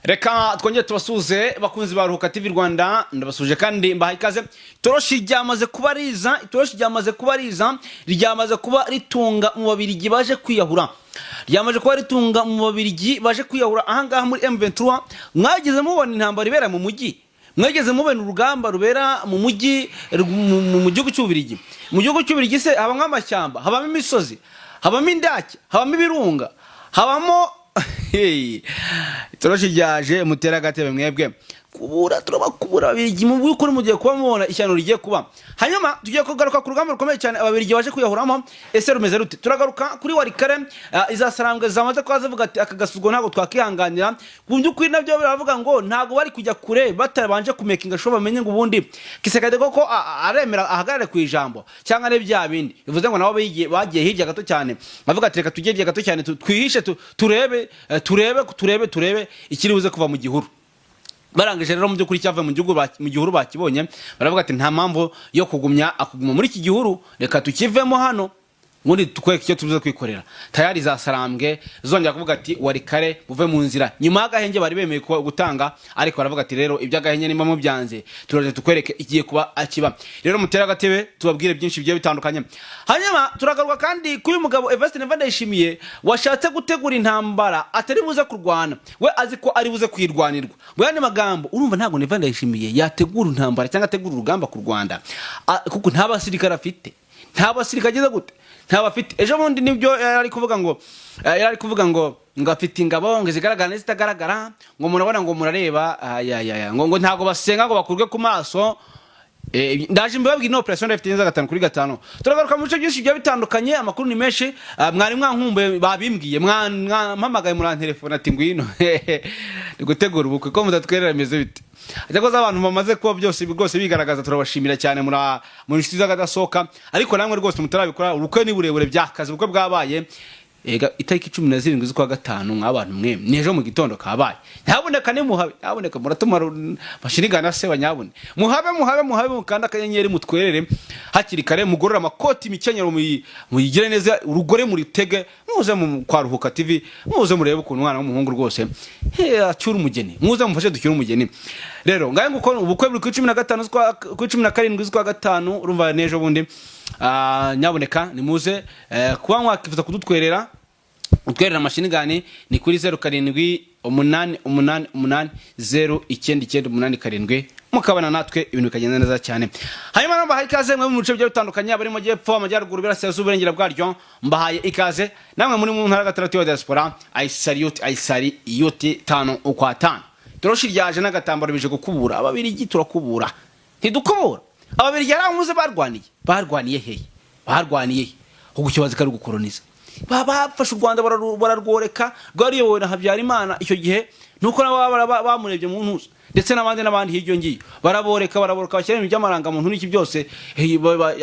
Reka twongere tubasuhuze, bakunzi ba Ruhuka TV Rwanda. Ndabasuhuje kandi mbahaye ikaze. Itoroshi ryamaze kuba riza, itoroshi ryamaze kuba riza, ryamaze kuba ritunga mu Babirigi baje kwiyahura, ryamaze kuba ritunga mu Babirigi baje kwiyahura ahangaha muri M23. Mwageze mubona intambara ibera mu mujyi? Mwageze mubona urugamba rubera mu mujyi mu gihugu cy'Ububirigi? Mu gihugu cy'Ububirigi se habamo amashyamba, habamo imisozi, habamo indake, habamo ibirunga, habamo? Hey, itoroshi ryaje, mutera agatebe mwebwe. Kubura turabakubura Ababirigi. Mu by'ukuri mugiye kuba mubona ishyano rigiye kuba. Hanyuma tugiye kugaruka ku rugamba rukomeye cyane Ababirigi baje kwiyahuramo. Ese rumeze rute? Turagaruka kuri Walikale, izasarambwe zamaze kuba zivuga ati: "Aka gasuzuguro ntabwo twakihanganira." Ku by'ukuri nabyo baravuga ngo ntabwo bari kujya kure batabanje kumakinga sure bamenye ngo ubundi Tshisekedi koko aremera ahagarare ku ijambo cyangwa ni bya bindi bivuze ngo nabo bagiye hirya gato cyane, bavuga ati: "Reka tujye hirya gato cyane, twihishe, turebe, turebe, turebe, turebe ikiri buze kuva mu gihuru." Barangije rero, mu by'ukuri cyavuye mu gihugu mu gihuru bakibonye, baravuga ati: "Nta mpamvu yo kugumya akuguma muri iki gihuru, reka tukivemo hano, ubundi tukwereke icyo tubuze kwikorera." Tayari za Sarambwe zongera kuvuga ati: "Walikale, muve mu nzira." Nyuma y'agahenge bari bemeye gutanga, ariko baravuga ati: "Rero iby'agahenge nimba mubyanze, turaje tukwereke igiye kuba akiba." Rero mutere agatebe tubabwire byinshi bigiye bitandukanye. Hanyuma turagaruka kandi kuri uyu mugabo Evariste Neva Ndayishimiye washatse gutegura intambara atari buze kurwana, we azi ko ari buze kuyirwanirwa. Mu yandi magambo, urumva ntabwo Neva Ndayishimiye yategura intambara cyangwa ategura urugamba ku Rwanda, kuko nta basirikare afite, nta basirikare ageze gute, nta bafite. Ejo bundi nibyo yari ari kuvuga ngo yari ari kuvuga ngo afite ingabo ngo zigaragara n'izitagaragara, ngo murabona, ngo murareba, ayayaya, ngo ntabwo basenga ngo bakurwe ku maso. Ndaje mbabwira ino operation ndafite neza gatanu kuri gatanu. Turagaruka mu bice byinshi bigiye bitandukanye, amakuru ni menshi. Mwari mwankumbuye, babimbwiye, mwampamagaye, murantelefona ati: "Ngwino, ni gutegura ubukwe ko mudatwerera, bimeze bite?" Ariko abantu bamaze kuba byose rwose bigaragaza, turabashimira cyane, muri inshuti z'akadasohoka. Ariko namwe rwose mutarabikora, ubukwe ni burebure byakaze. Ubukwe bwabaye ega itariki 17 z'ukwa gatanu. Mw'abantu mwe, ni ejo mu gitondo kabaye. Nyabuneka nimuhabe, nyabuneka muratuma mashinigana se wa. Nyabune muhabe, muhabe, muhabe, mukanda akanyenyeri, mutwerere hakiri kare, mugorore amakoti, imikenyero muyigire neza, urugore muritege, muze mu kwa Ruhuka TV, muze murebe ukuntu umwana w'umuhungu rwose acyura umugeni. Muze mufashe ducyure umugeni. Rero ngahe nguko, ubukwe buri kuri 15 kuri 17 z'ukwa gatanu, urumva n'ejo bundi. Nyabuneka nimuze. Kuba mwakifuza kudutwerera, utwerera amashinigani, ni kuri 0788809987, mukabana natwe ibintu bikagenda neza cyane. Hanyuma rero mbahaye ikaze mwe mu bice bigiye bitandukanye, abari mu majyepfo, amajyaruguru, iburasirazuba, uburengera bwaryo, mbahaye ikaze. Namwe muri mu ntara gatandatu ya diaspora, I salute, I salute tano ukwa tano. Toroshi ryaje n'agatambaro bije gukubura Ababirigi. Turakubura, ntidukubura Ababirigi. Hari aho muze barwaniye? Barwaniye hehe? Barwaniye he? Ahubwo ikibazo kari gukoroniza. Bafashe u Rwanda bararworeka, rwariyobowe na Habyarimana icyo gihe, nuko nabo bamurebye mu ntuza, ndetse n'abandi n'abandi hirya ngiyo, baraboreka, baraboreka, bashyira ibintu by'amarangamuntu n'iki byose.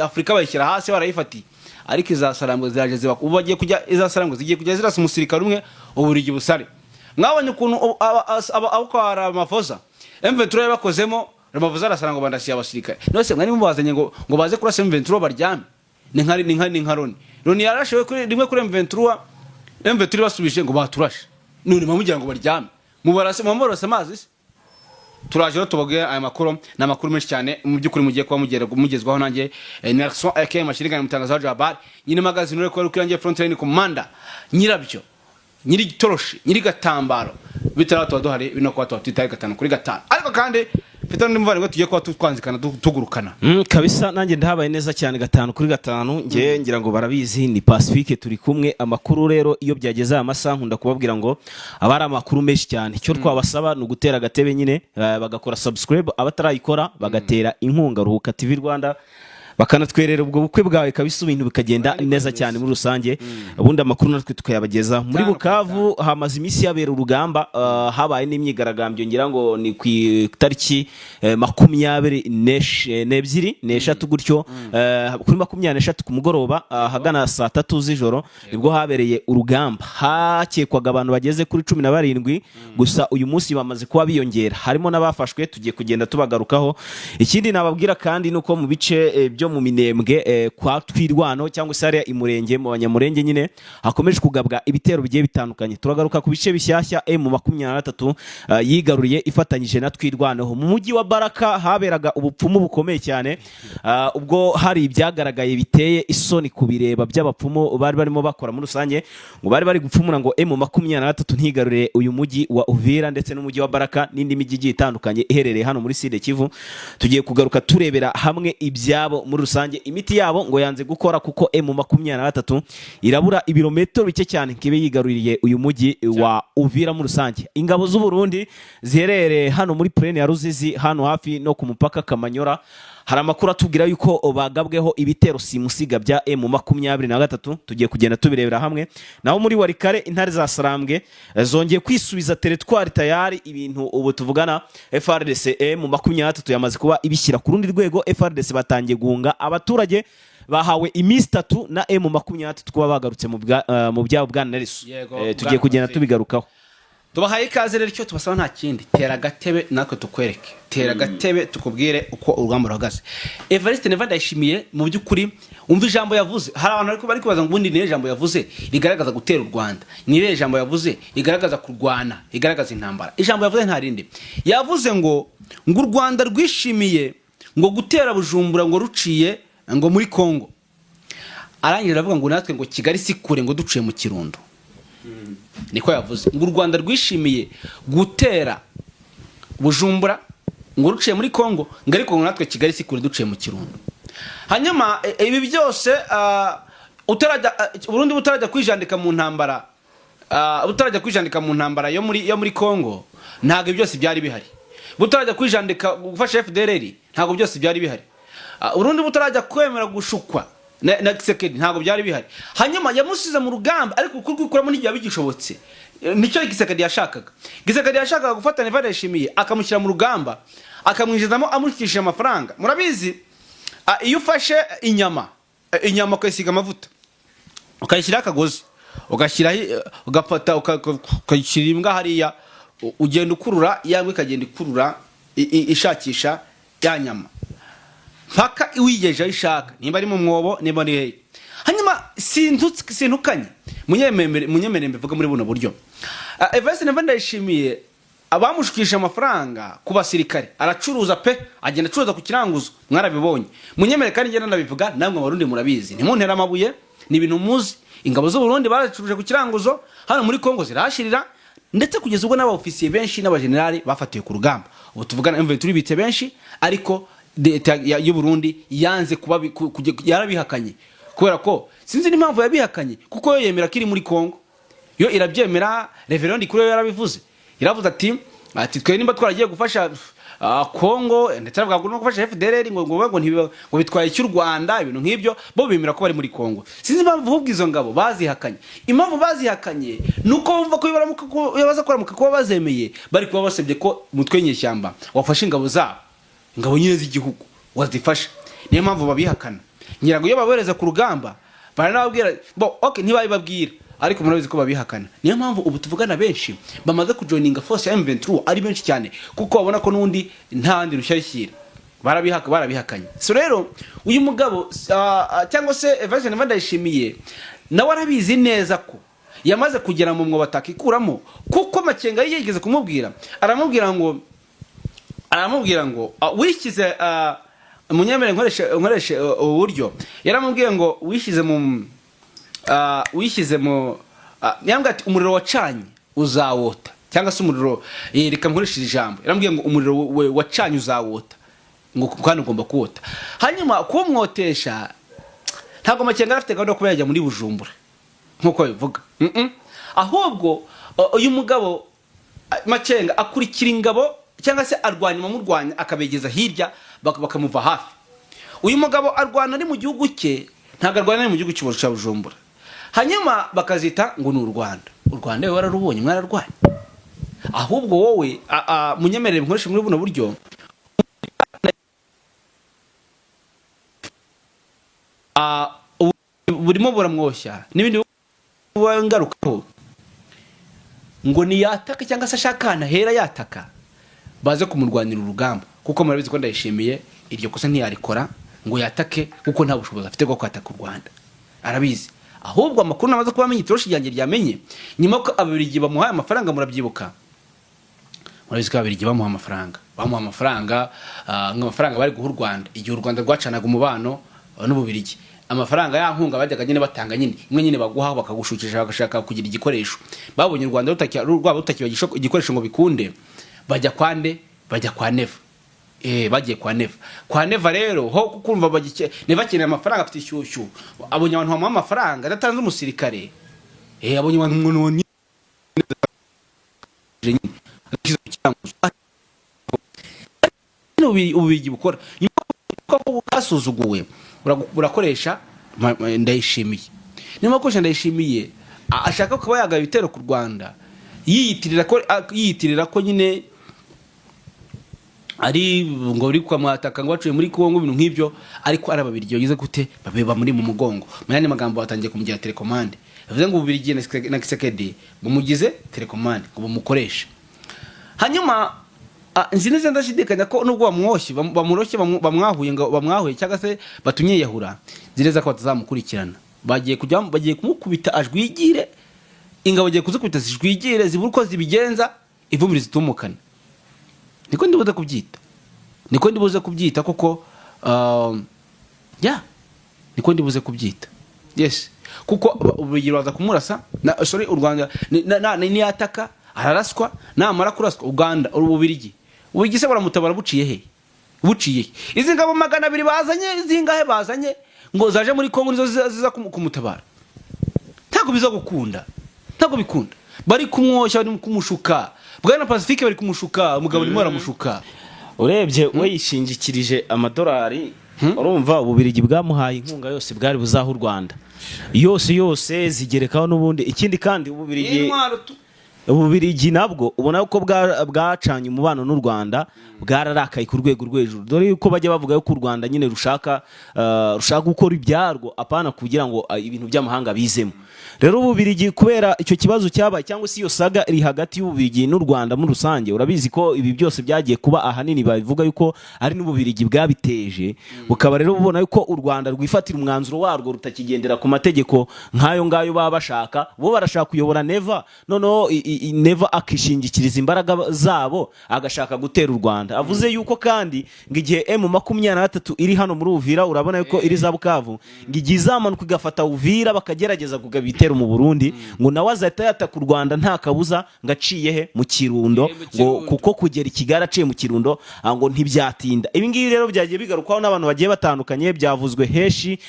Afurika bayishyira hasi, barayifatiye. Ariko iza Sarambwe ziraje ziba ubu bagiye kujya, iza Sarambwe zigiye kujya zirasa umusirikare umwe, Uburigi busare. Mwabonye ukuntu abo kwa Ramaphosa M23 yabakozemo? Ramaphosa arasara ngo bandasiye abasirikare. None mwari mubazanye ngo baze kurasa M23 baryame? Ni nka Loni. Loni yarashewe kuri rimwe kuri M23, M23 basubije ngo baturashe. None mamugira ngo baryame, mubarase, mubarase amazi se? Turaje rero tubabwire aya makuru. Ni amakuru menshi cyane mu by'ukuri mugiye kuba mugezwaho nanjye, Nelson aka Mashirigani, mutangaza wa Jabbar nyine magazine, uri kuba kuri front line commander, nyirabyo, nyiri gitoroshi, nyiri gatambaro. Bitara tuba duhari bino kuba tuba twitaye gatanu kuri gatanu. Ariko kandi mfite n'undi muvandimwe tugiye kuba twanzikana, tugurukana. Kabisa nanjye ndahabaye neza cyane gatanu kuri gatanu. Nge ngira ngo barabizi, ni Pacifique, turi kumwe. Amakuru rero iyo byageze aya masaha, nkunda kubabwira ngo aba ari amakuru menshi cyane. Icyo twabasaba ni ugutera agatebe nyine, bagakora subscribe abatarayikora, bagatera inkunga Ruhuka TV Rwanda, bakanatwerera ubwo bukwe bwawe kabisa, ibintu bikagenda neza cyane muri rusange, ubundi amakuru natwe tukayabageza. Muri Tanu kuri Bukavu hamaze iminsi habera urugamba, habaye n'imyigaragambyo, ngira ngo ni ku itariki 22, 2, 3 gutyo, kuri 23 ku mugoroba, ahagana saa 3 z'ijoro, nibwo habereye urugamba. Hakekwaga abantu bageze kuri 17, gusa uyu munsi bamaze kuba biyongera, harimo n'abafashwe, tugiye kugenda tubagarukaho. Ikindi nababwira kandi ni uko mu bice byo mu Minembwe kwa Twirwano cyangwa se hariya Imurenge mu Banyamurenge nyine hakomeje kugabwa ibitero bigiye bitandukanye. Turagaruka ku bice bishyashya M23 yigaruriye ifatanyije na Twirwanaho. Mu mujyi wa Baraka haberaga ubupfumu bukomeye cyane, ubwo hari ibyagaragaye biteye isoni kubireba by'abapfumu bari barimo bakora muri rusange, ngo bari bari gupfumura ngo M23 ntigarurire uyu mujyi wa Uvira ndetse n'umujyi wa Baraka n'indi mijyi igiye itandukanye iherereye hano muri Sud Kivu. Tugiye kugaruka turebera hamwe ibyabo muri rusange. Imiti yabo ngo yanze gukora kuko M23 irabura ibirometero bike cyane kibe yigaruriye uyu mujyi wa Uvira muri rusange. Ingabo z'u Burundi ziherereye hano muri plaine ya Ruzizi, hano hafi no ku mupaka Kamanyora, hari amakuru atubwira yuko bagabweho ibitero simusiga bya M23. Tugiye kugenda tubirebera hamwe. Naho muri Walikale, intare za Sarambwe zongeye kwisubiza territoire tayari. Ibintu ubu tuvugana, FARDC, M23 yamaze kuba ibishyira ku rundi rwego. FARDC batangiye guhunga abaturage, bahawe iminsi 3 na M23 kuba bagarutse mu byabo. Bwana Nelson, Yego, tugiye bwana kugenda Patrick. tubigarukaho. Tubahaye ikaze rero. Icyo tubasaba nta kindi, tera agatebe natwe tukwereke, tera agatebe tukubwire uko urugamba ruhagaze. Evariste Neva Ndayishimiye, mu by'ukuri umva ijambo yavuze. Hari abantu bari kubaza ngo ubundi ni irihe jambo yavuze rigaragaza gutera u Rwanda, ni irihe jambo yavuze rigaragaza kurwana, rigaragaza intambara? Ijambo yavuze nta rindi, yavuze ngo u Rwanda rwishimiye ngo gutera Bujumbura ngo ruciye ngo muri Kongo. Arangije aravuga ngo natwe ngo Kigali si kure, ngo duciye mu Kirundo. Niko yavuze, ngo u Rwanda rwishimiye gutera Bujumbura ngo ruciye muri Kongo, ngo ariko ngo natwe Kigali si kure, duciye mu Kirundo. Hanyuma ibi byose, utarajya Burundi butarajya kwijandika mu ntambara, butarajya kwijandika mu ntambara yo muri Kongo, ntabwo ibi byose byari bihari. Butarajya kwijandika gufasha FDLR, ntabwo byose byari bihari. Burundi butarajya kwemera gushukwa na Tshisekedi, ntabwo byari bihari. Hanyuma yamusize mu rugamba, ariko ukuri kwikuramo ntibyaba bigishobotse. Nicyo Tshisekedi yashakaga. Tshisekedi yashakaga gufata Neva Ndayishimiye akamushyira mu rugamba, akamwinjizamo amushyikishije amafaranga. Murabizi, iyo ufashe inyama, inyama ukayisiga amavuta, ukayishyiraho akagozi, ugashyiraho, ugafata ukayishyira imbwa hariya, ugenda ukurura ya mbwa, ikagenda ikurura ishakisha ya nyama mpaka wigeje aho ishaka, nimba ari mu mwobo, nimba ari hehe. Hanyuma sintukanye, munyemere mbivuga muri buno buryo. Evariste Neva Ndayishimiye abamushukisha amafaranga ku basirikare, aracuruza pe, agenda acuruza ku kiranguzo, mwarabibonye. Munyemere kandi ngenda ndabivuga, namwe Abarundi murabizi, ntimuntere amabuye, ni ibintu muzi. Ingabo z'u Burundi barazicuruje ku kiranguzo hano muri Kongo, zirahashirira, ndetse kugeza ubwo n'abaofisiye benshi n'abajenerali bafatiwe ku rugamba. Ubu tuvugana M23 ibitse benshi, ariko leta y'u Burundi yanze kuba yarabihakanye, kubera ko sinzi n'impamvu yabihakanye, kuko yo yemera ko iri muri Kongo, yo irabyemera. Reverend kuri yo yarabivuze, yaravuze ati twe nimba twaragiye gufasha Kongo, ndetse aravuga ngo no gufasha FDLR ngo bitwaye icy'u Rwanda, ibintu nk'ibyo. Bo bemera ko bari muri Kongo. Sinzi impamvu ahubwo izo ngabo bazihakanye. Impamvu bazihakanye ni uko bumva ko iyo baza kuramuka kuba bazemeye, bari kuba basabye ko umutwe w'inyeshyamba wafashe ingabo zabo, ingabo nyine z'igihugu wazifasha. Niyo mpamvu babihakana. Ngira ngo iyo babohereza ku rugamba baranababwira bo, okay, ntibabibabwira, ariko murabizi ko babihakana. Niyo mpamvu ubu tuvugana benshi bamaze kujoininga force ya M23 ari benshi cyane, kuko babona ko n'undi nta handi rushyashyira, barabihakanye. So rero uyu mugabo, cyangwa se Evariste Neva Ndayishimiye, nawe arabizi neza ko yamaze kugera mu mwobo atakikuramo, kuko Makenga yari yigeze kumubwira, aramubwira ngo wishyize, munyemere nkoreshe ubu buryo, yaramubwiye ngo wishyize mu, yarambwiye ati umuriro wacanye uzawota, cyangwa se umuriro, reka nkoreshe iri jambo, yarambwiye ngo umuriro wacanye uzawota, ngo kandi ugomba kuwota. Hanyuma kuwumwotesha, ntabwo Makenga yari afite gahunda yo kuba yajya muri Bujumbura nk'uko babivuga. Ahubwo uyu mugabo, Makenga akurikira ingabo cyangwa se arwanya abamurwanya, akabegeza hirya, bakamuva hafi. Uyu mugabo arwana ari mu gihugu cye, ntabwo arwana ari mu gihugu cya Bujumbura. Hanyuma bakazita ngo ni u Rwanda. U Rwanda we wararubonye? Mwararwanye? Ahubwo wowe, munyemerere nkoreshe muri buno buryo, ubu burimo buramwoshya n'ibindi ngarukaho ngo niyataka cyangwa se ashaka ahantu ahera yataka, baze kumurwanira urugamba, kuko murabizi ko Ndayishimiye iryo kosa ntiyarikora. ngo yatake, kuko nta bushobozi afite bwo kwataka u Rwanda, arabizi. Ahubwo amakuru namaze kuba amenye, itoroshi ryanjye ryamenye, nyuma ko Ababiligi bamuhaye amafaranga, murabyibuka, murabizi ko Ababiligi bamuha amafaranga, nk'amafaranga bari guha u Rwanda igihe u Rwanda rwacanaga umubano n'Ububirigi, amafaranga ya nkunga bajyaga nyine batanga nyine, imwe nyine baguha bakagushukisha, bagashaka kugira igikoresho. Babonye u Rwanda rwaba rutakiba igikoresho ngo bikunde, bajya kwa nde? Bajya kwa Neva. Bagiye kwa Neva. Kwa Neva rero ho kumva Neva akeneye amafaranga, afite ishyushyu, abonye abantu bamuha amafaranga adatanze umusirikare. Abonye abantu ngo nyine ashyize ku kirango. Ububirigi bukora nyuma ko bwasuzuguwe, burakoresha Ndayishimiye. Niba akoresha Ndayishimiye, ashaka kuba yagaba ibitero ku Rwanda, yiyitirira ko nyine ari ngo bari kwamwataka, ngo baciye muri Kongo, ibintu nk'ibyo. Ariko ari Ababirigi bagize gute? Babeba muri mu mugongo. Mu yandi magambo, batangiye kumugira télécommande. Bivuze ngo Ububirigi na Tshisekedi bumugize télécommande ngo bumukoreshe. Hanyuma nzi neza ndashidikanya ko nubwo bamwoshye, bamuroshye, bamwahuye, ngo bamwahuye cyangwa se batumye yiyahura, nzi neza ko batazamukurikirana. Bagiye kujya, bagiye kumukubita ajwigire, ingabo bagiye kuzikubita zijwigire, zibura uko zibigenza, ivumbi rizitumukana. Niko ndibuze kubyita, niko ndibuze kubyita kuko ya niko ndibuze kubyita, yes, kuko Ububirigi baza kumurasa na, sorry, u Rwanda niyataka araraswa. Namara kuraswa, Uganda, Ububirigi se buramutabara buciye he? Buciye he? Izi ngabo 200 bazanye, zingahe bazanye ngo zaje muri Kongo, nizo ziza kumutabara? Ntabwo biza gukunda, ntabwo bikunda. Bari kumwoshya, bari kumushuka, bwana Pacifique, bari kumushuka, umugabo arimo aramushuka. Urebye we yishingikirije amadolari. Urumva, Ububirigi bwamuhaye inkunga yose bwari buzaha u Rwanda yose yose, zigerekaho n'ubundi. Ikindi kandi, Ububirigi Intwaro tu. Ububirigi nabwo ubona ko bwacanye umubano n'u Rwanda, bwararakaye ku rwego rwo hejuru, dore yuko bajya bavuga yuko u Rwanda nyine rushaka gukora ibyarwo, apana kugira ngo ibintu by'amahanga bizemo. Rero Ububirigi, kubera icyo kibazo cyabaye cyangwa se iyo saga iri hagati y'Ububirigi n'u Rwanda muri rusange, urabizi ko ibi byose byagiye kuba ahanini babivuga yuko ari n'Ububirigi bwabiteje, bukaba rero bubona yuko u Rwanda rwifatira umwanzuro warwo, rutakigendera ku mategeko nk'ayo ngayo baba bashaka. Bo barashaka kuyobora Neva, noneho Neva akishingikiriza imbaraga zabo, agashaka gutera u Rwanda. Avuze yuko kandi ngo igihe M23 iri hano muri Uvira, urabona yuko iri za Bukavu, ngo igihe izamanuka igafata Uvira, bakagerageza kugaba ibitero mu Burundi, ngo nawe azahita yataka u Rwanda nta kabuza, ngo aciye he? Mu Kirundo. Mu Ngo Kirundo. kuko kugera i Kigali aciye mu Kirundo ngo ntibyatinda. Ibi ngibi rero byagiye bigarukwaho n'abantu bagiye batandukanye, byavuzwe henshi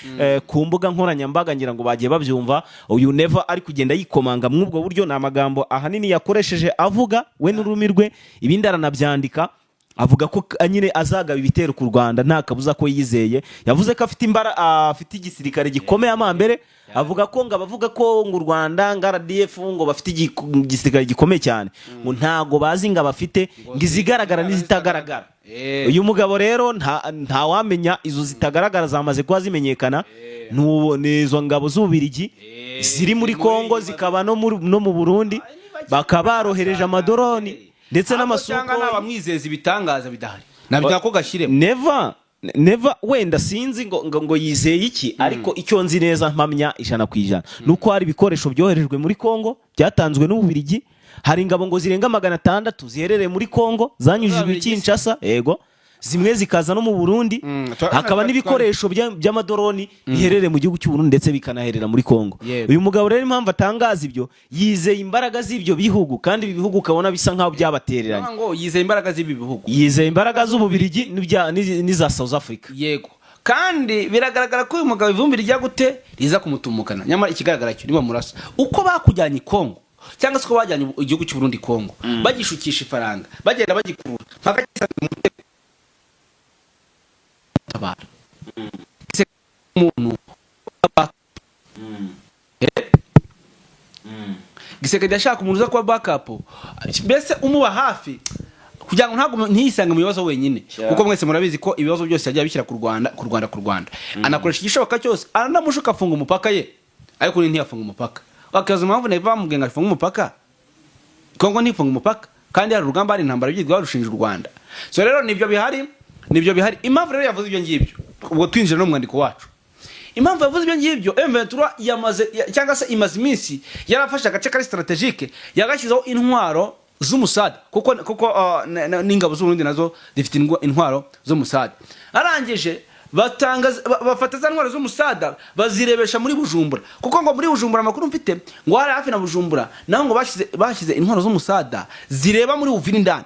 ku mbuga nkoranyambaga, ngira ngo bagiye babyumva. Uyu Neva ari kugenda yikomanga muri ubwo buryo. Ni amagambo ahanini yakoresheje avuga we n'ururimi rwe, ibindi aranabyandika, avuga ko nyine azagaba ibitero ku Rwanda nta kabuza, ko yizeye. Yavuze ko afite imbara, afite igisirikare gikomeye amambere. Avuga ko ngo abavuga ko ngo u Rwanda ngo RDF ngo bafite igisirikare gikomeye cyane, ngo ntago bazi ngo abafite, ngo izigaragara n'izitagaragara. Uyu mugabo rero ntawamenya izo zitagaragara zamaze kuba zimenyekana. Ni izo ngabo z'Ububirigi ziri muri Kongo, zikaba no mu Burundi, bakaba barohereje amadoroni ndetse Ahubwo n'amasuko. Cyangwa n'abamwizeza ibitangaza bidahari, nabyo ko gashyiremo. Neva wenda sinzi ngo yizeye iki, ariko icyo nzi neza mpamya 100% ni uko hari ibikoresho byoherejwe muri Kongo byatanzwe n'Ububirigi. Hari ingabo ngo zirenga 600 ziherereye muri Kongo, zanyujijwe i Z'Ababiligi se? Kinshasa, yego, zimwe zikaza no mu Burundi. Hakaba n'ibikoresho by'amadoroni biherereye mu gihugu cy'u Burundi ndetse bikanaherera muri Kongo. Uyu mugabo rero impamvu atangaza ibyo, yizeye imbaraga z'ibyo bihugu, kandi ibi bihugu ukabona bisa nk'aho byabatereranye. Ngo yizeye imbaraga z'ibi bihugu. Yizeye imbaraga z'Ububirigi n'iza South Africa. Yego, kandi biragaragara ko uyu mugabo ivumbi rijya gute? Riza kumutumukana. Nyamara ikigaragara cyo, niba murasa uko bakujyanye i Kongo, cyangwa se uko bajyanye igihugu cy'u Burundi Kongo, bagishukisha ifaranga, bagenda bagikurura mpaka gisanzwe mu mutego, tabara Se umuntu. Tshisekedi ashaka umuntu uza kuba backup, mbese umuba hafi kugira ngo ntabwo ntiyisange mu bibazo wenyine. Kuko mwese murabizi ko ibibazo byose yagiye abishyira ku Rwanda, ku Rwanda, ku Rwanda. Anakoresha igishoboka cyose, aranamushuka afunga umupaka ye, ariko ni ntiyafunga umupaka. Wakibaza impamvu neva bamubwiye ngo afunge umupaka, Kongo ntifunga umupaka kandi hari urugamba, hari intambara byitwa barushinja u Rwanda. So rero nibyo bihari, nibyo bihari. Impamvu rero yavuze ibyo ngibyo Ubwo twinjira no mu mwandiko wacu, impamvu yavuze ibyo ngibyo, M23 yamaze cyangwa se imaze iminsi yarafashe agace kari stratégique, yagashyizeho intwaro z'umusada, kuko n'ingabo z'Uburundi nazo zifite intwaro z'umusada. Arangije batanga, bafata za ntwaro z'umusada bazirebesha muri Bujumbura, kuko ngo muri Bujumbura, amakuru mfite, ngo hari hafi na Bujumbura naho ngo bashyize intwaro z'umusada zireba muri Uvira indani,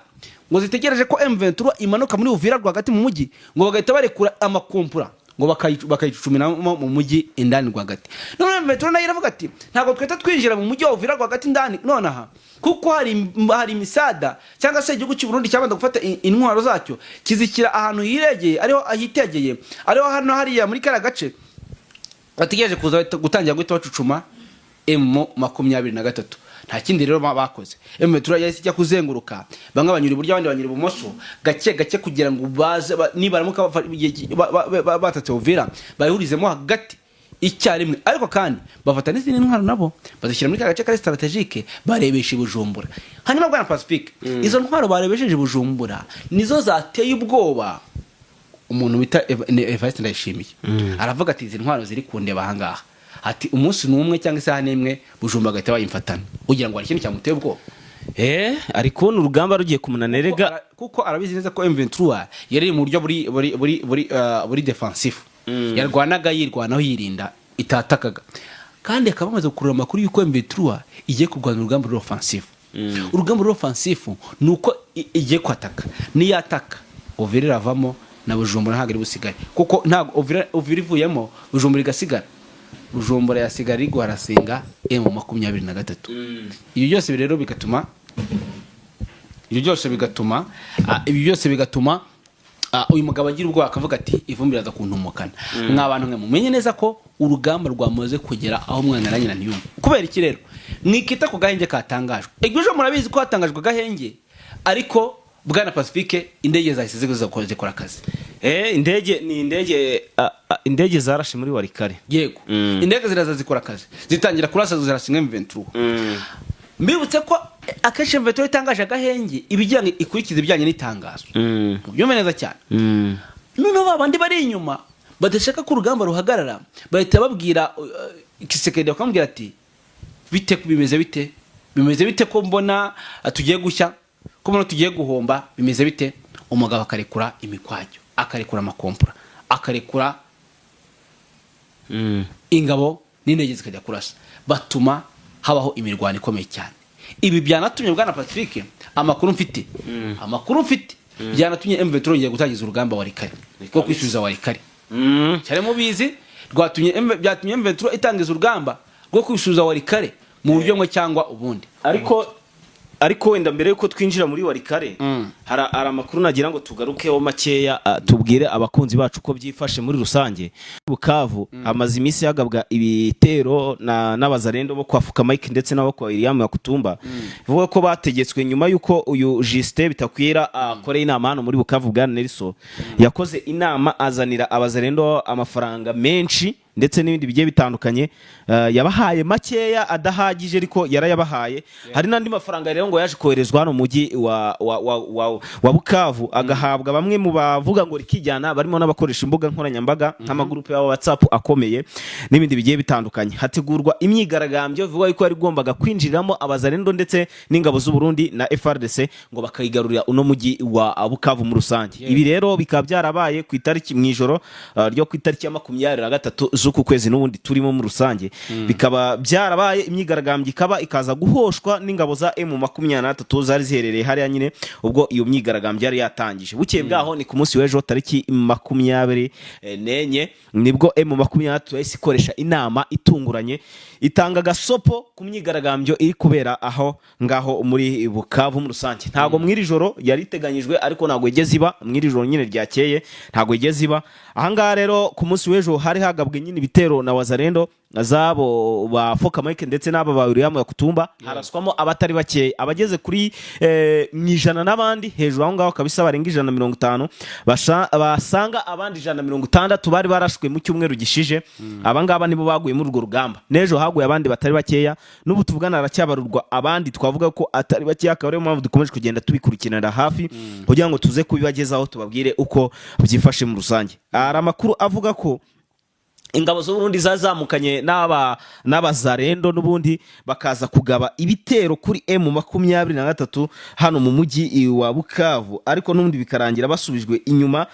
ngo zitegereje ko M23 imanuka muri Uvira rwagati mu mujyi, ngo bagahita barekura amakompura, ngo bakayicucumiramo mu mujyi indani rwagati. None M23 nayo iravuga ati: "Ntabwo twahita twinjira mu mujyi wa Uvira rwagati indani nonaha, kuko hari imisada, cyangwa se igihugu cy'u Burundi cyabanza gufata intwaro zacyo kizishyira ahantu hiregeye, ariho ahitegeye, ariho hano hariya muri kariya gace bategereje kuza gutangira guhita bacucuma M23." Nta kindi rero bakoze, M23 yahise ijya kuzenguruka, bamwe banyura iburyo, abandi banyura ibumoso, gake gake, kugira ngo baze nibaramuka batatse Uvira bayihurizemo hagati icyarimwe. Ariko kandi bafata n'izindi ntwaro nabo bazishyira muri ka gace kari stratégique, barebesha i Bujumbura. Hanyuma bwana Pacifique, izo ntwaro barebesheje i Bujumbura nizo zateye ubwoba umuntu bita Evariste Ndayishimiye. Aravuga ati: "Izi ntwaro ziri kundeba ahangaha," ati, "umunsi n'umwe cyangwa isaha n'imwe, Bujumbura bagahita bayimfatana." Ugira ngo hari ikintu cyamuteye ubwoba? Ari kubona urugamba rugiye kumunanira erega. Kuko arabizi neza ko M23 yari mu buryo buri defensif, yarwanaga yirwanaho, yirinda, itatakaga. Kandi akaba bamaze gukurura amakuru y'uko M23 igiye kurwana urugamba ruri offensif. Urugamba ruri offensif ni uko igiye kwataka. Niyataka, Uvira iravamo na Bujumbura ntabwo iri busigare, kuko ntabwo Uvira ivuyemo, Bujumbura igasigara, Bujumbura yasigara iri guharasinga M23. Ibyo byose rero bigatuma ibyo byose bigatuma uyu mugabo agira ubwoba, akavuga ati: "Ivumbi riraza kuntumukana." Mwa bantu mwe, mumenye neza ko urugamba rwamaze kugera aho umwana na nyina ntiyumva. Kubera iki rero mwikita ku gahenge katangajwe ejo? Murabizi ko hatangajwe agahenge, ariko bwana Pacifique, indege zahise zikora akazi. Indege ni indege, indege zarashe muri Walikale. Yego. Indege ziraza zikora akazi, zitangira kurasa, zirasa M23. Mbibutse ko akenshi M23 itangaje agahenge, ibijyanye ikurikiza ibijyanye n'itangazo. Mubyumve neza cyane. Noneho ba bandi bari inyuma badashaka ko urugamba ruhagarara bahita babwira Tshisekedi, bakamubwira ati: "Bite, bimeze bite, bimeze bite, ko mbona tugiye gushya, ko mbona tugiye guhomba, bimeze bite?" Umugabo akarekura imikwajyo, akarekura amakompura, akarekura ingabo n'indege zikajya kurasa, batuma habaho imirwano ikomeye cyane. Ibi byanatumye, bwana Pacifique, amakuru mfite, byanatumye M23 yongera gutangiza urugamba Walikale rwo kwisubiza Walikale. Cyane mubizi, byatumye M23 itangiza urugamba rwo kwisubiza Walikale mu buryo bumwe cyangwa ubundi. Ariko wenda mbere yuko twinjira muri Walikale, hari amakuru nagira ngo tugarukeho makeya, tubwire abakunzi bacu uko byifashe muri rusange. Bukavu hamaze iminsi hagabwa ibitero n'abazarendo bo kwa Fuka Mike ndetse n'abo kwa William Yakutumba, bivuga ko bategetswe nyuma y'uko uyu Justin Bitakwira akoreye inama hano muri Bukavu. Bwana Nelson yakoze inama, azanira abazarendo amafaranga menshi ndetse n'ibindi bigiye bitandukanye. Yabahaye makeya adahagije, ariko yarayabahaye. Hari n'andi mafaranga rero ngo yaje koherezwa hano mu mujyi wa Bukavu, agahabwa bamwe mu bavuga ngo rikijyana, barimo n'abakoresha imbuga nkoranyambaga nk'amagurupe ya WhatsApp akomeye n'ibindi bigiye bitandukanye. Hategurwa imyigaragambyo bivugwa yuko yari igombaga kwinjiriramo abazarendo ndetse n'ingabo z'u Burundi na FARDC, ngo bakayigarurira uno mujyi wa Bukavu muri rusange. Ibi rero bikaba byarabaye ku itariki, mu ijoro ryo ku itariki ya 23 z'uku kwezi n'ubundi turimo muri rusange. Bikaba byarabaye, imyigaragambyo ikaba ikaza guhoshwa n'ingabo za M23 zari ziherereye hariya nyine ubwo iyo myigaragambyo yari yatangije. Bukeye bwaho, ni ku munsi w'ejo tariki 24, nibwo M23 yahise ikoresha inama itunguranye, itanga agasopo ku myigaragambyo iri kubera aho ngaho muri Bukavu muri rusange. Ntabwo mw'iri joro yari iteganyijwe, ariko ntabwo igeze iba mw'iri joro nyine ryakeye, ntabwo igeze iba. Ahangaha rero ku munsi w'ejo hari hagabwe nyine. bino bitero na Wazalendo zabo ba Foka Mike ndetse n'aba ba William Yakutumba, haraswamo abatari bakeya, abageze kuri mu 100 n'abandi hejuru aho ngaho kabisa, barenga 150, basanga abandi 160 bari barashwe mu cyumweru gishije. Aba ngaba nibo baguye muri urwo rugamba. N'ejo haguye abandi batari bakeya, n'ubu tuvugana haracyabarurwa abandi twavuga ko atari bakeya. Akaba ariyo mpamvu dukomeje kugenda tubikurikiranira hafi kugira ngo tuze kubibagezaho, tubabwire uko byifashe mu rusange. Hari amakuru avuga ko ingabo z'Uburundi zazamukanye n'abazarendo n'ubundi bakaza kugaba ibitero kuri M23 hano mu mujyi wa Bukavu, ariko n'ubundi bikarangira basubijwe inyuma,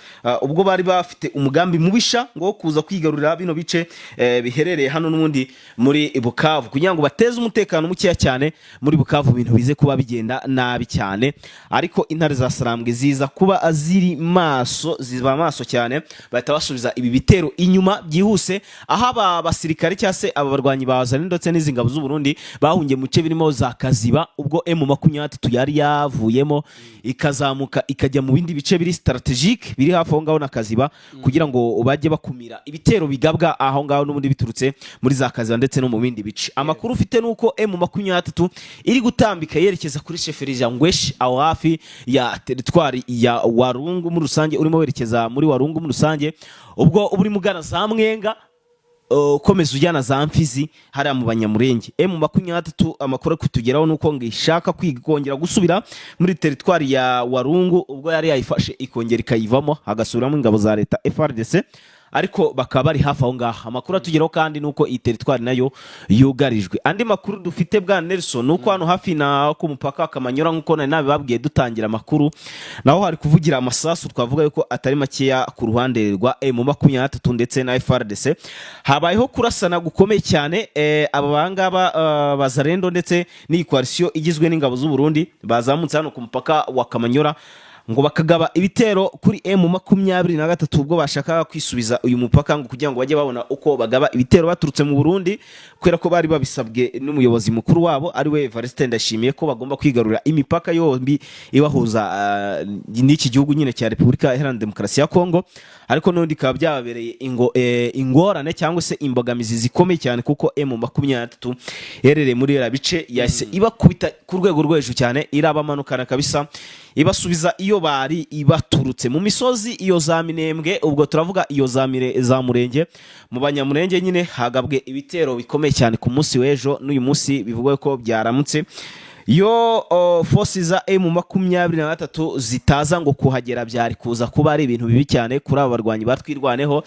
ubwo bari bafite umugambi mubisha ngo wo kuza kwigarurira bino bice biherereye hano n'ubundi muri Bukavu, kugira ngo bateze umutekano mukeya cyane muri Bukavu, ibintu bize kuba bigenda nabi cyane. Ariko intare za Sarambwe ziza kuba ziri maso, ziba maso cyane, bahita basubiza ibi bitero inyuma byihuse, aho aba basirikare cyangwa se aba barwanyi ba Wazalendo ndetse n'izi ngabo z'u Burundi bahungiye mu bice birimo za Kaziba, ubwo M23 yari yavuyemo ikazamuka ikajya mu bindi bice biri stratégique biri hafi aho ngaho na Kaziba, kugira ngo bajye bakumira ibitero bigabwa aho ngaho n'ubundi biturutse muri za Kaziba ndetse no mu bindi bice. Amakuru ufite nuko M23 iri gutambika yerekeza kuri chefferie ya Ngweshi, aho hafi ya teritwari ya Warungu muri rusange, urimo werekeza muri Warungu muri rusange, ubwo uba urimo ugana za Mwenga, ukomeza ujyana za Mfizi hariya mu Banyamurenge. M23 amakuru ari kutugeraho nuko ngo ishaka kongera gusubira muri teritwari ya Warungu, ubwo yari yayifashe ikongera ikayivamo, hagasubiramo ingabo za leta FARDC, ariko bakaba bari hafi aho ngaho. Amakuru atugeraho kandi nuko iyi teritwari nayo yugarijwe. Andi makuru dufite, bwa Nelson, nuko hano hafi na ku mupaka wa Kamanyora, nk'uko nari nabibabwiye dutangira amakuru, naho hari kuvugira amasasu twavuga yuko atari makeya ku ruhande rwa M23 ndetse na FARDC. Habayeho kurasana gukomeye cyane. Aba bangaba bazarendo ndetse n'iyi coalition igizwe n'ingabo z'u Burundi bazamutse hano ku mupaka wa Kamanyora ngo bakagaba ibitero kuri M23, ubwo bashakaga kwisubiza uyu mupaka ngo kugira ngo bajye babona uko bagaba ibitero baturutse mu Burundi, kubera ko bari babisabwe n'umuyobozi mukuru wabo ari we Evariste Ndashimiye, ko bagomba kwigarurira imipaka yombi ibahuza n'iki gihugu nyine cya Repubulika Iharanira Demokarasi ya Kongo. Ariko n'ubundi bikaba byababereye ingorane cyangwa se imbogamizi zikomeye cyane, kuko M23 iherereye muri iriya bice yahise ibakubita ku rwego rwo hejuru cyane, irabamanukana kabisa, ibasubiza iyo bari ibaturutse mu misozi iyo za Minembwe. Ubwo turavuga iyo za Murenge, mu Banyamurenge nyine hagabwe ibitero bikomeye cyane ku munsi w'ejo n'uyu munsi bivugwa ko byaramutse. Iyo force za M23 zitaza ngo kuhagera, byari kuza kuba ari ibintu bibi cyane kuri aba barwanyi batwirwaneho.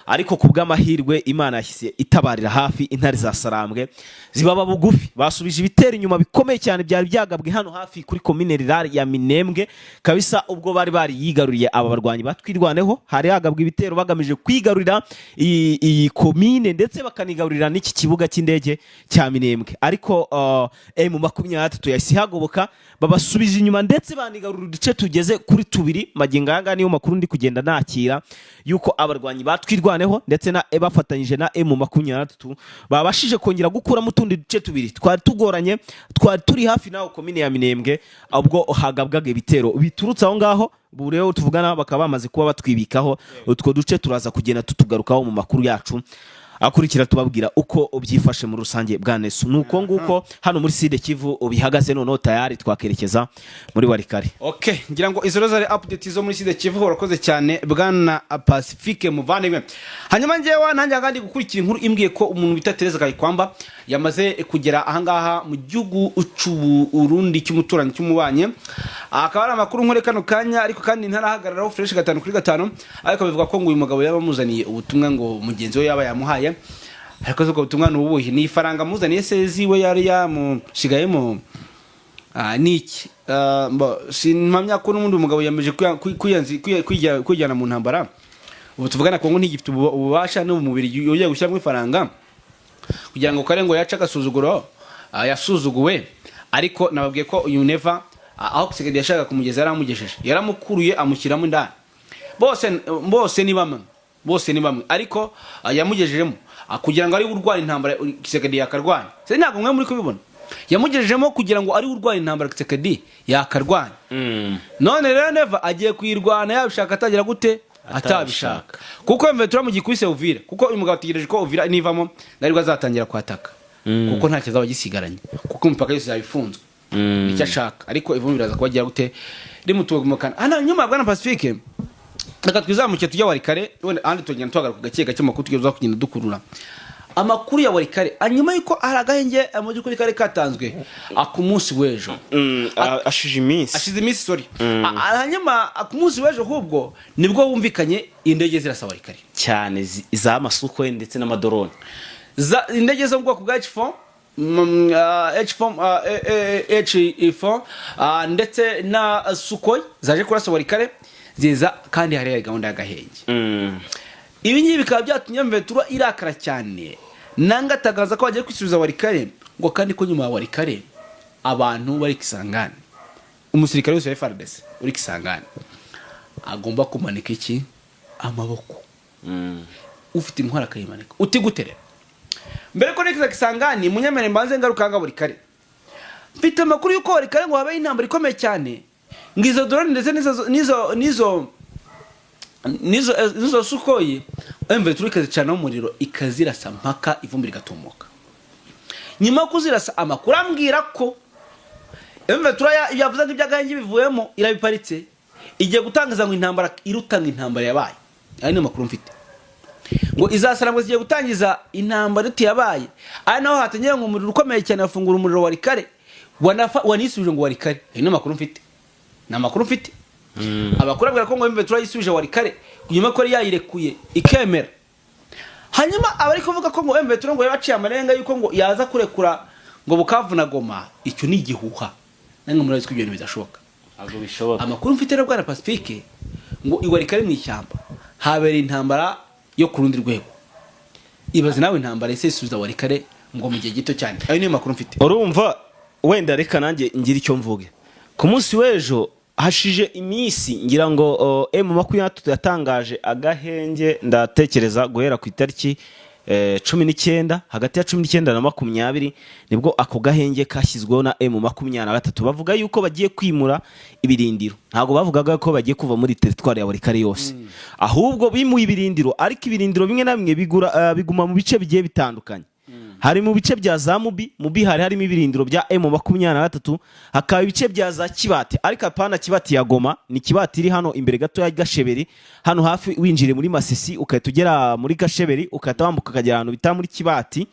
Ariko ku bw'amahirwe Imana yashyize itabarira hafi, intare za Sarambwe zibaba bugufi, basubije ibitero inyuma bikomeye cyane byari byagabwe hano hafi kuri komine rurale ya Minembwe kabisa, ubwo bari bariyigaruriye aba barwanyi batwirwaneho. Hari hagabwe ibitero bagamije kwigarurira iyi komine ndetse bakanigarurira n'iki kibuga cy'indege cya Minembwe, ariko M23 yahise ihagoboka, babasubije inyuma ndetse banigarura uduce tugeze kuri tubiri. Magingo aya ngaya niyo makuru ndi kugenda nakira yuko abarwanyi batwirwaneho ndetse na bafatanyije na M23 babashije kongera gukuramo utundi duce tubiri twari tugoranye, twari turi hafi naho komine ya Minembwe, ubwo hagabwaga ibitero biturutse aho ngaho. Ubu rero tuvugana bakaba bamaze kuba batwibikaho utwo duce. Turaza kugenda tutugarukaho mu makuru yacu akurikira, tubabwira uko byifashe muri rusange. Bwa Nesu, ni uko nguko hano muri Sud Kivu bihagaze. Noneho tayari twakerekeza muri Walikale. Okay, ngira ngo izo rero zari update zo muri Sud Kivu. Urakoze cyane, bwana Pacifique muvandimwe. Hanyuma njyewe nanjye kandi gukurikira inkuru imbwiye ko umuntu bita Tereza Kayikwamba yamaze kugera ahangaha mu gihugu cy'Uburundi cy'umuturanyi, cy'umubanyi. Akaba ari amakuru nkore kano kanya, ariko kandi ntarahagararaho fresh gatanu kuri gatanu. Ariko bivuga ko ngo uyu mugabo yaba amuzaniye ubutumwa ngo mugenzi we yaba yamuhaye. Ariko ubwo butumwa ni ubuhe? Ni ifaranga amuzaniye se ziwe yari yamushigayemo? Ni iki? Simpamya ko n'ubundi umugabo yemeje kwijyana mu ntambara. Ubu tuvugana Kongo ntigifite ububasha n'umubiri yongeye gushyiramo ifaranga kugira ngo kare ngo yace agasuzuguro yasuzuguwe. Ariko nababwiye ko uyu Neva, aho Tshisekedi yashakaga kumugeza yaramugejeje, yaramukuruye amushyiramo indani. Bose bose ni bamwe, bose ni bamwe. Ariko yamugejejemo kugira ngo ari we urwana intambara Tshisekedi yakarwanya. Se ntabwo mwe muri kubibona? Yamugejejemo kugira ngo ari we urwana intambara Tshisekedi yakarwanya. None rero Neva agiye kuyirwana yabishaka atagira gute. Atabishaka, kuko M23 mu gikubise Uvira, kuko uyu mugabo ategereje ko Uvira nivamo naribwo azatangira kwataka, kuko nta kizaba gisigaranye, kuko imipaka yose yaba ifunzwe. Nicyo ashaka, ariko ivumbi biraza kuba agira gute rimutugumukana hano nyuma. Bwana Pacifique, reka twizamuke tujya Walikale, wenda ahandi tugenda tuhagaruka gake gake mu makuru tugeza kugenda dukurura amakuru ya Walikale, hanyuma yuko hari agahenge mu by'ukuri kari katanzwe ku munsi w'ejo. Ashije iminsi. Ashize iminsi, sorry. Hanyuma ku munsi w'ejo ahubwo nibwo wumvikanye indege zirasa Walikale. Cyane, za masuko ndetse n'amadorone. Indege zo mu bwoko bwa H4, H4, H4, ndetse na Sukhoi zaje kurasa Walikale ziza, kandi hari gahunda y'agahenge. Ibi ngibi bikaba byatumye M23 irakara cyane, nanga atangaza ko bagiye kwisubiza Walikale, ngo kandi ko nyuma ya Walikale abantu bari Kisangani, umusirikare wese wa FARDC uri Kisangani agomba kumanika iki? Amaboko. Ufite intwaro akayimanika. Uti gute rero? Mbere ko nerekeza Kisangani, munyemere mbanze ngaruka nga Walikale. Mfite amakuru y'uko Walikale ngo habaye intambara ikomeye cyane, ngo izo drone ndetse n'izo Sukhoi, M23 ikazicanaho umuriro, ikazirasa mpaka ivumbi rigatumuka. Nyuma yo kuzirasa, amakuru ambwira ko M23 yavuze ngo iby'agahenge bivuyemo, irabiparitse, igiye gutangiza ngo intambara irutanga intambara yabaye. Aya niyo makuru mfite, ngo izasara, ngo zigiye gutangiza intambara iruta yabaye, ari naho hatangiye ngo umuriro ukomeye cyane, bafungura umuriro Walikale, wanisubije ngo Walikale. Ayo niyo makuru mfite, ni amakuru mfite. Amakuru abwira ko ngo M23 yisubije Walikale nyuma ko yari yayirekuye ikemera. Hanyuma abari kuvuga ko ngo M23 ngo yabaciye amarenga yuko ngo yaza kurekura ngo Bukavu na Goma, icyo ni igihuha, namwe murabizi ko ibyo bintu bidashoboka. Ntabwo bishoboka. Amakuru mfite rero, bwana Pacifique, ngo iWalikale mu ishyamba habereye intambara yo ku rundi rwego. Ibaze nawe, intambara ese isubiza Walikale ngo mu gihe gito cyane. Ayo niyo makuru mfite. Urumva, wenda reka nanjye ngira icyo mvuge. Ku munsi w'ejo, hashije iminsi, ngira ngo M23 yatangaje agahenge, ndatekereza guhera ku itariki 19, hagati ya 19 na 20 nibwo ako gahenge kashyizweho na M23. Bavuga yuko bagiye kwimura ibirindiro. Ntabwo bavugaga ko bagiye kuva muri teritwari ya Walikale yose, ahubwo bimuye ibirindiro, ariko ibirindiro bimwe na bimwe biguma mu bice bigiye bitandukanye. Hari mu bice bya za Mubi. Mubi hari harimo ibirindiro bya M23, hakaba ibice bya za Kibati, ariko apana Kibati ya Goma, ni Kibati iri hano imbere gato ya Gasheberi, hano hafi winjire muri Masisi, ugahita ugera muri Gasheberi, ugahita wambuka ukagera ahantu bita muri Kibati.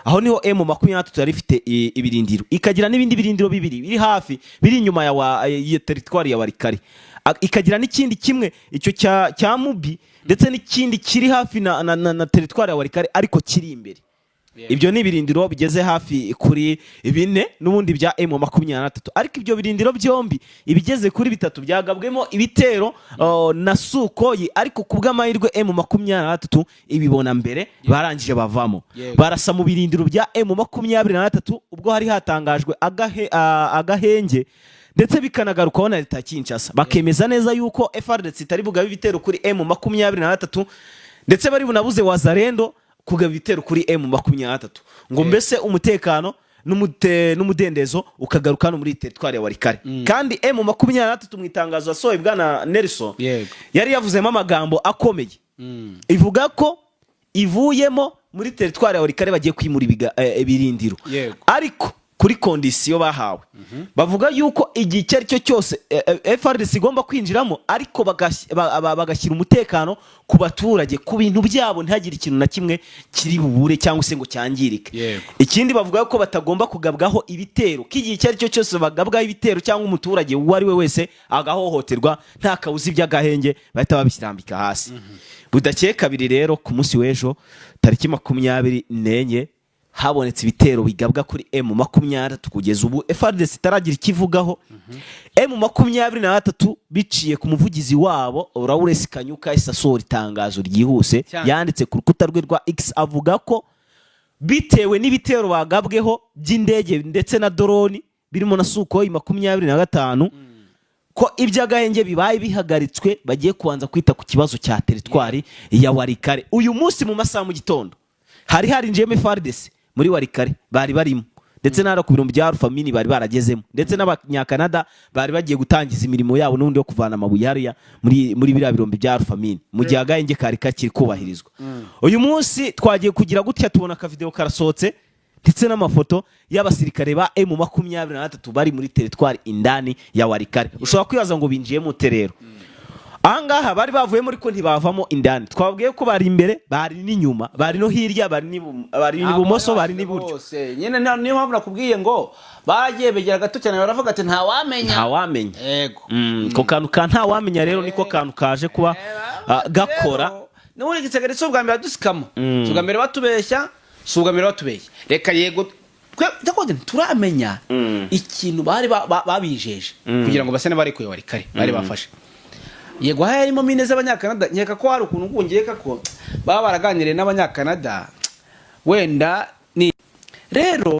Aho niho M23 yari ifite ibirindiro, ikagira n'ibindi birindiro bibiri biri hafi, biri inyuma ya teritwari ya Walikale. Ikagira n'ikindi kimwe, icyo cya Mubi, ndetse n'ikindi kiri hafi na teritwari ya Walikale ariko kiri imbere. Ibyo ni ibirindiro bigeze hafi kuri bine n'ubundi bya M23, ariko ibyo birindiro byombi, ibigeze kuri bitatu, byagabwemo ibitero na Sukhoi, ariko ku bw'amahirwe M23 ibibona mbere, barangije bavamo. Barasa mu birindiro bya M23 ubwo hari hatangajwe agahenge, ndetse bikanagarukaho na leta ya Kinshasa, bakemeza neza yuko FARDC itari bugabe ibitero kuri M23, ndetse bari bunabuze Wazalendo kugaba ibitero kuri M23, ngo mbese umutekano n'umudendezo ukagaruka hano muri teritwari ya Walikale. Kandi M23 mu itangazo yasohoye, bwana Nelson, yari yavuzemo amagambo akomeye, ivuga ko ivuyemo muri teritwari ya Walikale, bagiye kwimura ibirindiro, ariko kuri condition bahawe. Bavuga yuko igihe icyo ari cyo cyose FARDC igomba kwinjiramo, ariko bagashyira umutekano ku baturage, ku bintu byabo, ntihagire ikintu na kimwe kiri bubure cyangwa se ngo cyangirike. Ikindi, bavuga ko batagomba kugabwaho ibitero, ko igihe icyo ari cyo cyose bagabwaho ibitero cyangwa umuturage uwo ari we wese agahohoterwa, nta kabuza iby'agahenge bahita babishyirambika hasi. Budakeye kabiri rero, ku munsi w'ejo tariki 24, habonetse ibitero bigabwa kuri M23. Kugeza ubu FARDC itaragira ikivugaho. M23 biciye ku muvugizi wabo Lawrence Kanyuka yahise asohora itangazo ryihuse, yanditse ku rukuta rwe rwa X, avuga ko bitewe n'ibitero bagabweho by'indege ndetse na doroni birimo na Sukhoi 25, ko iby'agahenge bibaye bihagaritswe, bagiye kubanza kwita ku kibazo cya teritwari ya Walikale. Uyu munsi mu masaha mu gitondo hari harinjiyemo FARDC muri Walikale, bari barimo Ndetse n'ahari ku birombe bya Alpha Mine bari baragezemo, ndetse n'Abanyakanada bari bagiye gutangiza imirimo yabo n'ubundi yo kuvana amabuye hariya muri biriya birombe bya Alpha Mine, mu gihe agahenge kari kakiri kubahirizwa. Uyu munsi twagiye kugira gutya tubona akavideo karasohotse ndetse n'amafoto y'abasirikare ba M23 bari muri teritwari indani ya Walikale. Ushobora kwibaza ngo binjiyemo ute? Rero ahangaha bari bavuyemo ariko ntibavamo indani. Twabwiye ko bari imbere, bari n'inyuma, bari no hirya, bari n'ibumoso, bari n'iburyo. Bose nyine niyo mpamvu nakubwiye ngo baragiye begera gato cyane, baravuga ati ntawamenya. Ntawamenya. Yego. Ko kantu ka ntawamenya rero niko kantu kaje kuba gakora. N'ubundi igisirikare si ubwa mbere badusikama, si ubwa mbere batubeshya, si ubwa mbere batubeshya. Reka yego, twe ndakuze ntituramenya ikintu bari babijeje kugira ngo base n'abari kuyobora kare bari bafashe. Yego, hari harimo mine z'Abanyakanada. Nkeka ko hari ukuntu ngeka ko baba baraganiriye n'Abanyakanada wenda. Ni rero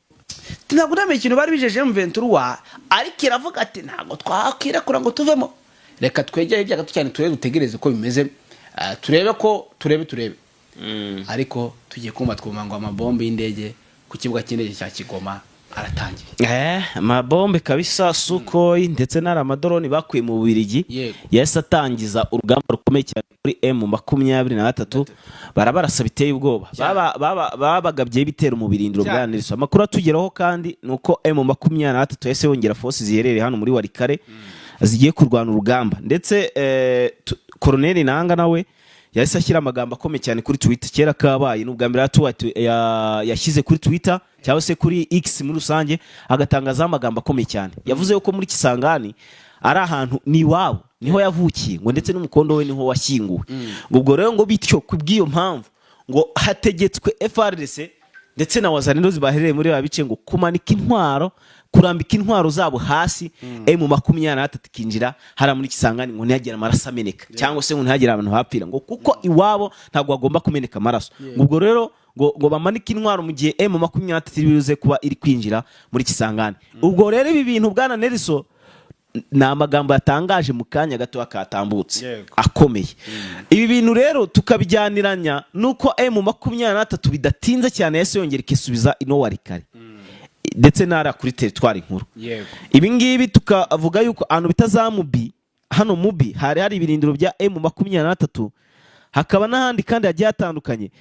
ntabwo ndamenya ikintu bari bijeje M23, ariko iravuga ati ntabwo twakwirekura ngo tuvemo, reka twegere hirya gato cyane turebe, dutegereze ko bimeze, turebe ko turebe. Ariko tugiye kumva twumva ngo amabombe y'indege ku kibuga cy'indege cya Kigoma aratangiye. Amabombe kabisa, Sukhoi ndetse n'ari amadrone bakuye mu Bubiligi. Yahise atangiza urugamba rukomeye cyane kuri M23, barabarasa biteye ubwoba. Babagabyeho ibitero mu birindiro bwa Nelson. Amakuru atugeraho kandi ni uko M23 yahise yongera force ziherereye hano muri Walikale zigiye kurwana urugamba. Ndetse Colonel Nanga nawe yahise ashyira amagambo akomeye cyane kuri Twitter. Kera kabaye, ni ubwa mbere yashyize kuri Twitter cyangwa se kuri X muri rusange, agatangazaho amagambo akomeye cyane. Yavuze yuko muri Kisangani ari ahantu ni iwabo, niho yavukiye, ngo ndetse n'umukondo we niho washyinguwe. Ngo ubwo rero ngo bityo kubw'iyo mpamvu ngo hategetswe FARDC ndetse na Wazalendo baherereye muri ba bice ngo kumanika intwaro, kurambika intwaro zabo hasi, M23 ikinjira hariya muri Kisangani, ngo ntihagire amaraso ameneka cyangwa se ngo ntihagire abantu hapfira, ngo kuko iwabo ntabwo hagomba kumeneka amaraso. Ngo ubwo rero ngo bamanike intwaro mu gihe M23 iri buze kuba iri kwinjira muri Kisangani. Ubwo rero ibi bintu, bwana Nelson, ni amagambo yatangaje mu kanya gato katambutse akomeye. Ibi bintu rero tukabijyaniranya nuko M23 bidatinze cyane yahise yongera ikisubiza ino Walikale ndetse n'ariya kuri teritwari nkuru. Ibi ngibi tukavuga yuko ahantu bita za Mubi, hano Mubi hari hari ibirindiro bya M23, hakaba n'ahandi kandi hagiye hatandukanye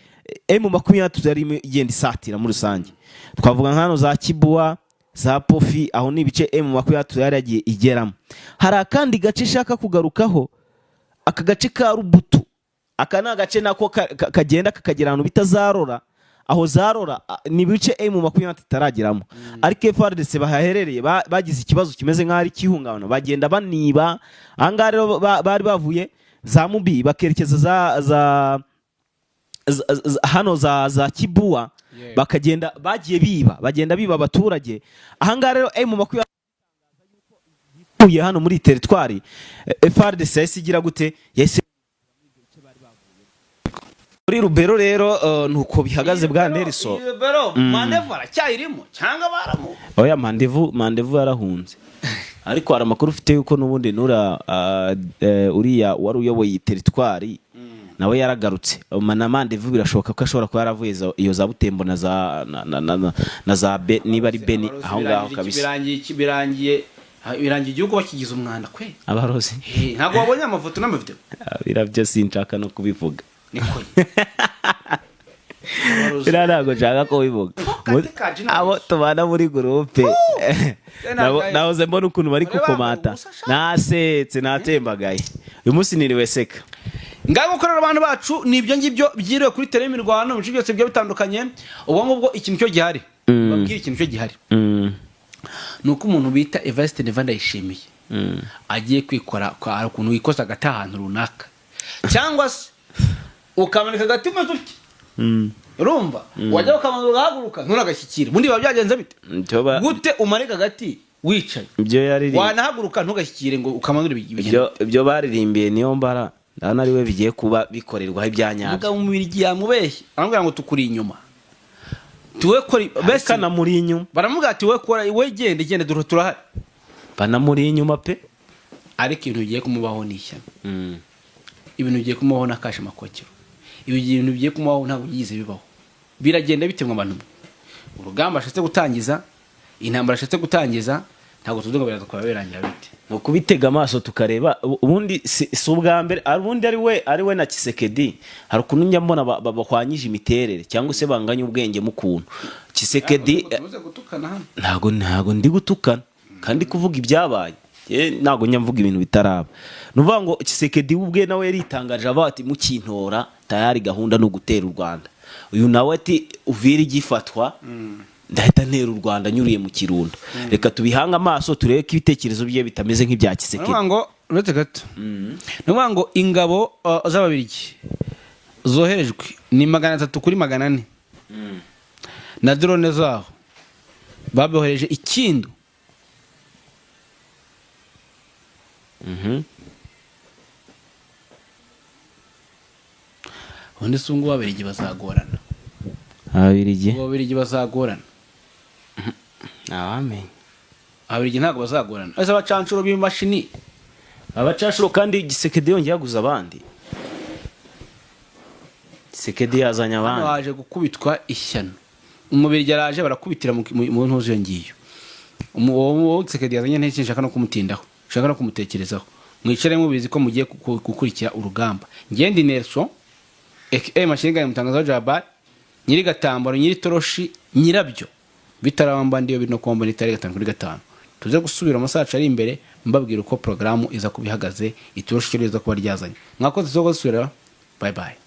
M23 yari irimo igenda isatira muri rusange. Twavuga nka hano za Kibuwa, za Pofi, aho ni ibice M23 yari yagiye igeramo. Hari akandi gace ishaka kugarukaho, aka gace ka Rubutu. Aka ni agace nako kagenda kakagera ahantu bita za Rora. Aho za Rora ni ibice M23 itarageramo, ariko FARDC bahaherereye bagize ikibazo kimeze nk'aho ari icy'ihungabana, bagenda baniba. Ahangaha rero bari bavuye za Mubi bakerekeza za hano za Kibuwa, bakagenda bagiye biba, bagenda biba abaturage. Ahangaha rero M23 ikuye hano muri teritwari, FARDC yahise igira gute? Yahise muri Rubero. Rero nuko bihagaze bwa Nelson. Rubero, Mandevu aracyayirimo cyangwa baramu Oya, Mandevu yarahunze, ariko hari amakuru ufite yuko n'ubundi nura uriya wari uyoboye iyi teritwari nawe yaragarutse. Na Mandevu birashoboka ko ashobora kuba yaravuye iyo za Butembo na za niba ari Beni aho ngaho kabisa. Birangiye igihugu bakigize umwanda kwe. Abarozi. Ntabwo wabonye amafoto n'amavideo? Birabyo sinshaka no kubivuga. Niko. Biriya ntabwo nshaka kubivuga. Abo tubana muri groupe nahoze mbona ukuntu bari kukomata, nasetse, natembagaye. Uyu munsi niriwe seka. Ngaho gukorera abantu bacu ni ibyo ngibyo byiriwe kuri terrain y'imirwano mu bice byose bigiye bitandukanye. Ubwo ngubwo ikintu cyo gihari, babwire ikintu cyo gihari, ni uko umuntu bita Evariste Neva Ndayishimiye agiye kwikora hari ukuntu wikoza agati ahantu runaka, cyangwa se ukamanika agati umeze utya, urumva wajya ukabanza ugahaguruka ntunagashyikire. Ubundi biba byagenze bite? Gute umanika agati wicaye, Ibyo yaririmbiye, wanahaguruka ntugashyikire ngo ukamanure ibigenda? Ibyo baririmbiye niyo mbara, ndabona ari we bigiye kuba bikorerwaho ibya nyabyo. Umugabo mu Bubiligi yamubeshye, aramubwira ngo tukuri inyuma, tuwe kora mbese. Kanamuri inyuma. Baramubwira ati we kora, we genda, genda, dore turahari. Banamuri inyuma pe. Ariko ibintu bigiye kumubaho ni ishyano. Ibintu bigiye kumubaho n'akashe makokero. Ibi bintu bigiye kumubaho ntabwo byigeze bibaho. Biragenda bitemwa abantu. Urugamba ashatse gutangiza. Intambara ashatse gutangiza, ntabwo tuzi ngo biraza kuba birangira bite. Ni ukubitega amaso tukareba. Ubundi si ubwa mbere, ubundi ari we na Tshisekedi, hari ukuntu njya mbona bahwanyije imiterere cyangwa se banganya ubwenge mu kuntu Tshisekedi. Tuze gutukana hano. Ntago ndi gutukana kandi kuvuga ibyabaye. Ntago njya mvuga ibintu bitaraba. Ni ukuvuga ngo Tshisekedi we ubwe nawe yaritangaje, avuga ati: "Mukintora, tayari gahunda ni ugutera u Rwanda." Uyu nawe ati: "Uvira igifatwa, ndahita ntera u Rwanda nyuriye mu Kirundo." Reka tubihange amaso turebe ko ibitekerezo bye bitameze nk'ibya Ni Tshisekedi. ukuvuga ngo, uretse gato, ni ukuvuga ngo ingabo z'Ababirigi zoherejwe ni 300 kuri 400 na drone zaho, babohereje ikindu. Ubundi si ubungubu Ababirigi bazagorana? Ababirigi? Ababirigi bazagorana. Ntawamenya. Ababirigi ntabwo bazagorana, ese abacanshuro b'imashini? Abacanshuro, kandi Tshisekedi yongeye yaguze abandi. Tshisekedi yazanye Hano abandi. Haje gukubitwa ishyano. Umubirigi araje, barakubitira mu ntuzi iyo ngiyo. Uwo Tshisekedi yazanye, ntacyo nshaka no kumutindaho, nshaka no kumutekerezaho. Mwicare mubizi ko mugiye gukurikira urugamba. Ngende Nelson aka Mashinga, Mutangaza Jabbar, nyiri gatambaro, nyiri toroshi, nyirabyo bitarabamba, ndiyo biri no kuba mbona itari 5 kuri 5. Tuze gusubira amasaha ari imbere, mbabwira uko porogaramu iza kuba ihagaze, itoroshi icyo riza kuba ryazanye. Mwakoze, zo gusubira. Bye bye.